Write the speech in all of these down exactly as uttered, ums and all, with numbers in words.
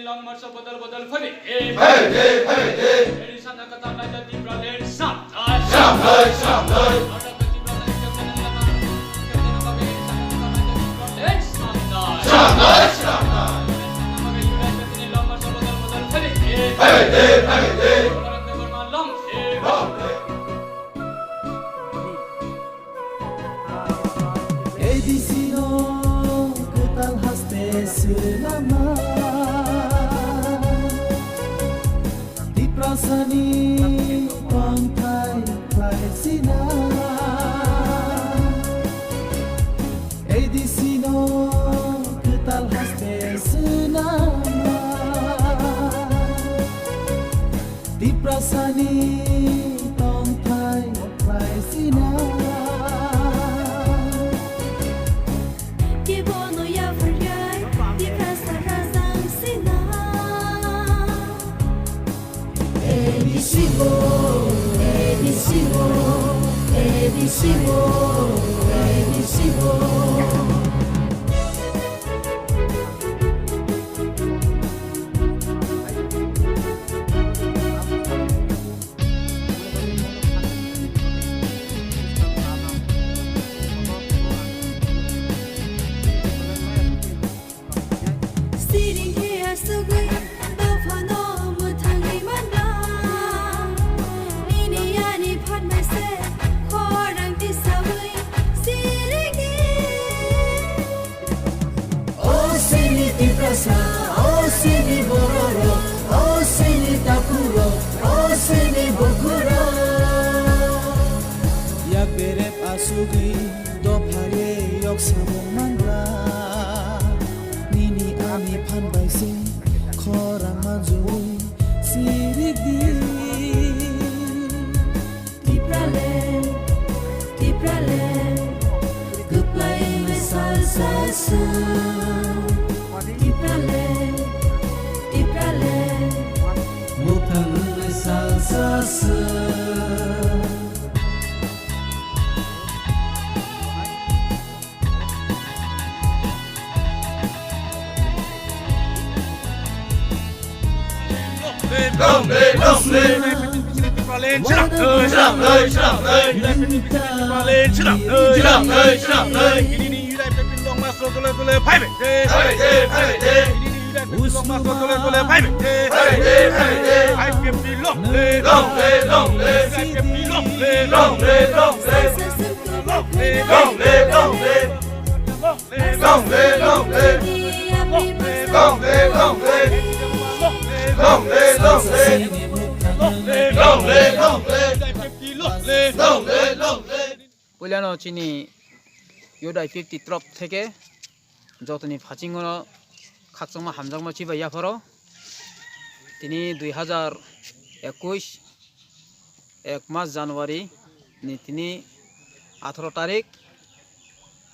Long March bodol bodol phai. Hey, hey, hey, hey. Eri sana kata naja Tipraland samnai. Samnai, samnai. Samnai, samnai. Hey, hey, hey, hey. A D C no kwtal haste swnama. Tiprasani tongthai khlai sina. A D C no kwtal haste swnama. Tiprasani tongthai khlai sina. Kebono yapharjai, Tiprasa rajang sina. A D C o, A D C o, A D C o, A D C o. Siring khe asugwi dophano mwthangwi manna. Nini ani phatmai se khorang tisawi sirigi. O sini Tiprasa, o sini bororok, o sini takurok, o sini bukhurok. Yak berep asugwi dophare yok samung mangra. Nini ani phan bai se khorang manjui sirik di. Tipraland, Tipraland, kwplai wngwi salsa sw. Tipraland, Tipraland, muthang wngwi salsa sw. Long live, long live. Tipraland, swnamnai, swnamnai. Tipraland, swnamnai, swnamnai. Long march dole dole phaibai de. Phaibai de, phaibai de. Long march dole dole phaibai de. Phaibai de, phaibai de. I P F T long live. Long live, long live. I P F T long live. Long live, long live. Long live, long live. Long live, long live. Long live, long live. Long live, long live. Long live, long live. Long live, long live. Puilano chini Youth I P F T trop theke jotoni phasingono khakchangma hamjakma chibai yapharo. Tini dui hazar ekush ek mas January ni tini atharo tarik,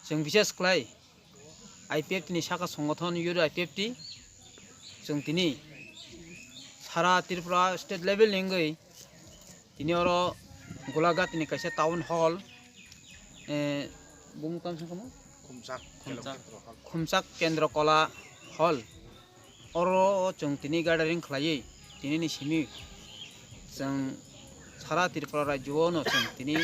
chwng bises khlai I P F T ni saka songothon Youth I P F T, chwng tini sara Tripura state level ni wngwi tini oro Golaghat ni kaisa town hall, eh, bumung tamo sangkamo? Khumchak. Khumchak. Khumchak Kendra Kola Hall. Oro o chwng tini gathering khlaiwi, tini ni simi chwng sara Tripura rajyo no chwng tini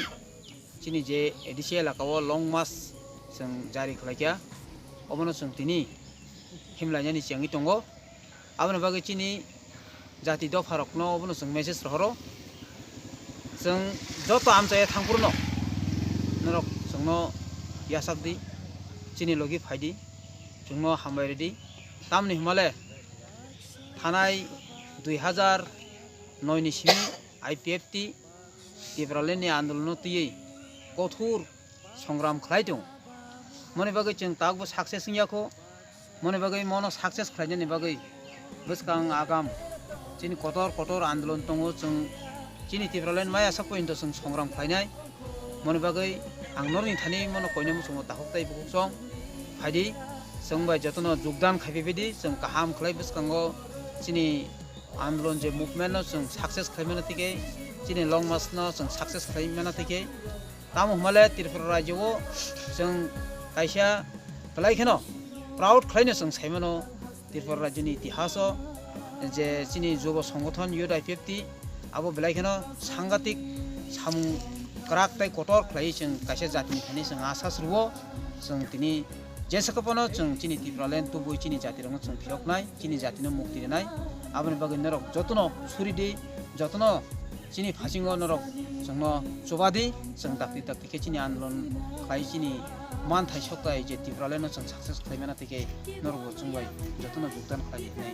chini je A D C elaka o long march chwng jari khlaikha, obono chwng tini himlainani chengwi tongo. Aboni bagwi chini jati dopharokno obono chwng message rohoro. Chwng joto amchai thangphuru no norok chwngno yachak di, chini logi phai di, chwngno hambai rw di. Tamni hwnmale thanai dui hazar noi ni simi I P F T Tipraland ni andolono twiwi kothor songram khlai tongo. Moni bagwi chwng tabukbo success wngya kho. Moni bagwi mono success khlainani bagwi bwskang agam chini kotor kotor andolon tongo. Chwng chini Tipraland maya sakbo hinto chwng songram khlainai. Moni bagwi ang norni thani mono koina muchungo takhuk tei bukhuk song phaidi. Chwng bai jotono jogdan khaiphai di, chwng kaham khlai bwskango chini andolon je movement no chwng success khlaimano tike, chini long march no chwng success khlaimano tike. Tamo hwnmale Tripura rajyo o chwng kaisa belai kheno proud khlaino chwng saimano Tripura rajyoni itihas o je chini jobo songothon Youth I P F T, abo belai kheno sangatik samung kwrak tei kotor khlaiwi chwng kaisa jatini thani chwng asa srwo. Chwng tini jesa kwphano chwng chini Tipraland tubui chini jatirokno chwng phiyoknai, chini jatino mukti rwnai. Aboni bagwi norok jotono suri di, jotono chini phasingo norok chwngno chuba di, chwng dakti dakti khe chini andolon khlai chini manthai sokthai je Tipralandno chwng success khlai mano tei khe norokbo chwng bai jotono jogdan khlai di hinwi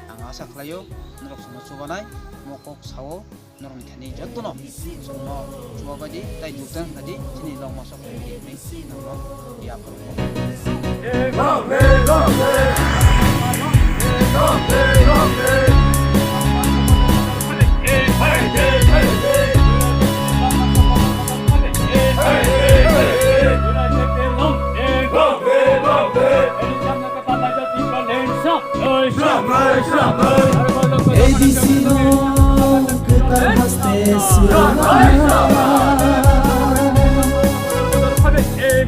ang asa khlaio. Norok chwngno chubanai, omo kok sao, norokni thani jotono chwngno chubabai di tei jogdan khlai di chini longma sok khlai di hinwi norokno yapharwi. A D C no kwtal haste sirana.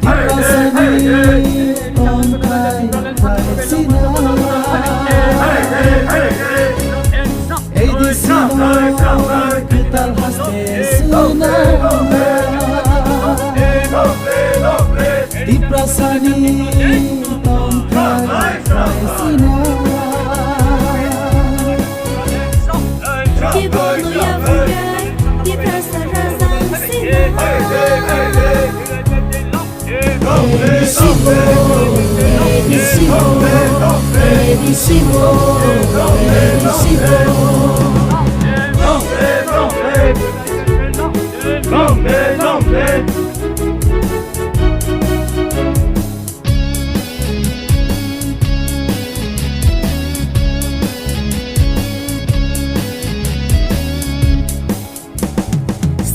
Tiprasani tongthai khaisina. A D C no kwtal haste sirana. Tiprasani tongthai khaisina. Kibo no yaphuya, Tiprasa rajang sina. A D C bo, A D C bo, A D C bo, A D C bo.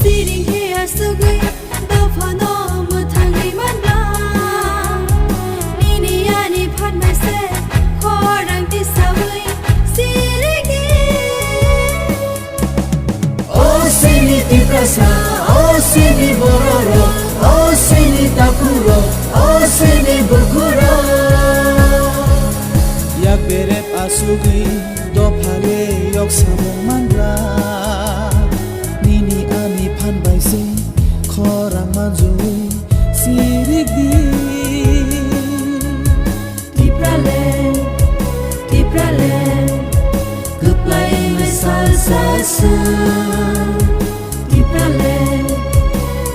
Siring khe asugwi dophano mwthangwi manba. Nini ani phan bai se khorang tisawi sirikdi. O sini Tiprasa, o sini bororok, o sini takhurok, o sini bukhurok. Yak berep asugwi dophale yok samung manra. Nini ani phan bai se khorang manjui sirikdi. Tipraland, Tipraland, kwplai wngnai salsa se. Tipraland,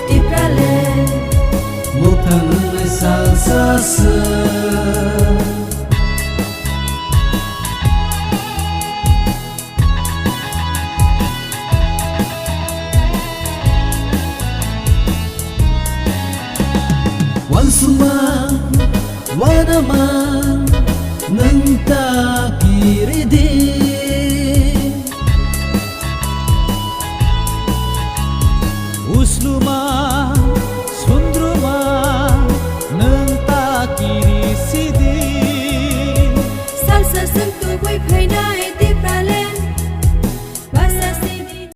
Tipraland, mwthang wngnai salsa se. Wansukma, wanama, nwng ta kiridi.